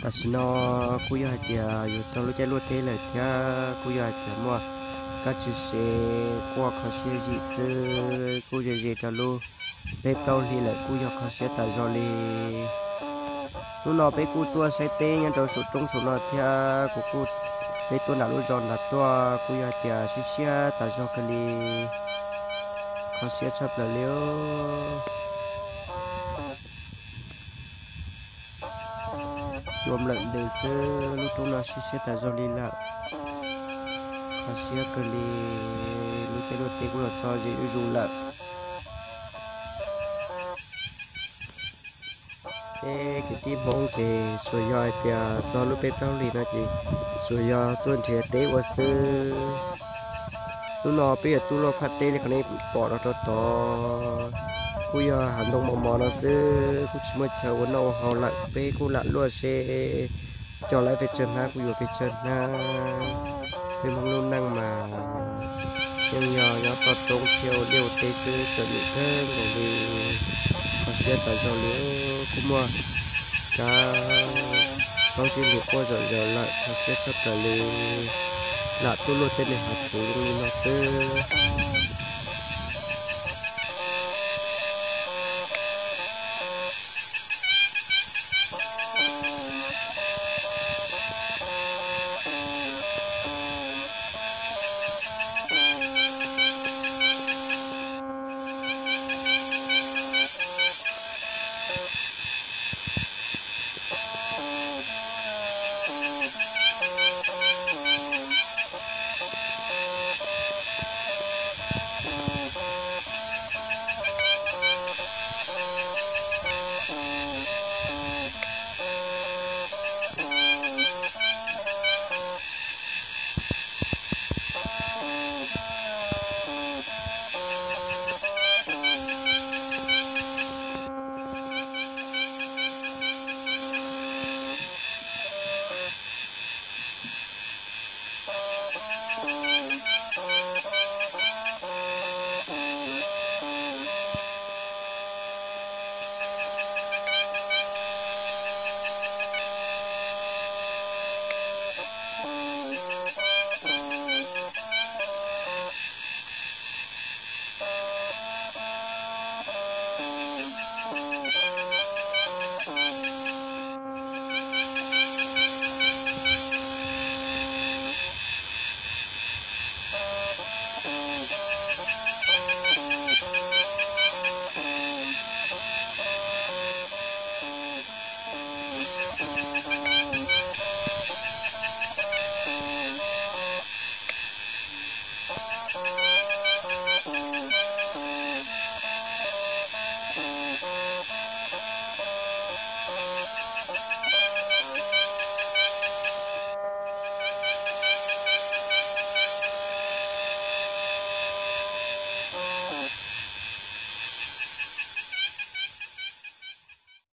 Tam sim no kuj yog hais tias yus txog lub caij luaj teb lawm thiab kuj yog hais tias muaj kab tsw sev quaj kho siab zim xwb, kuj ze ze rau lub peb plaub hlis lawm kuj yog kho siab tas zog li. Hnub no peb kuj tuaj saib teb nyob rau saum roob saum no thiab kuv kuj, peb tuaj nram lub zos nram tuaj kuj yog hais tias siab siab tas zog kawg li, kho siab tshaj plaws li. Cua nplawm ntws xwb, lub roob no siab siab tas zog li lawm. Kho siab kawg li, lub caij luaj teb kuj los txog ze zuj zus lawm. Peb kwv tij Hmoob ces tsuas yog hais tias txog lub peb plaub hlis no ces tsuas yog tuaj nrhiav teb ua xwb. Hnub no peb yuav tuaj luaj phaj teb li qhov nej pom rau tod, kuj yog hav ntoo mos mos no xwb, kuj tsis muaj chaw ua noj ua haus lawm, peb kuj lam luaj seb coj lawv pes tsawg hnab kuj yuav pes tsawg hnab. Peb Hmoob lub neej mas yeej yog nyob toj roob thiab ua liaj ua teb xwb, txawm lwm kawg nkaus li, kho siab tas zog li. Kuj muaj kab plaub tsib hlis quaj zom zaws lawm, kho siab tshaj plaws li. Lam tuaj luaj tej niag hav phuv zoo li no xwb.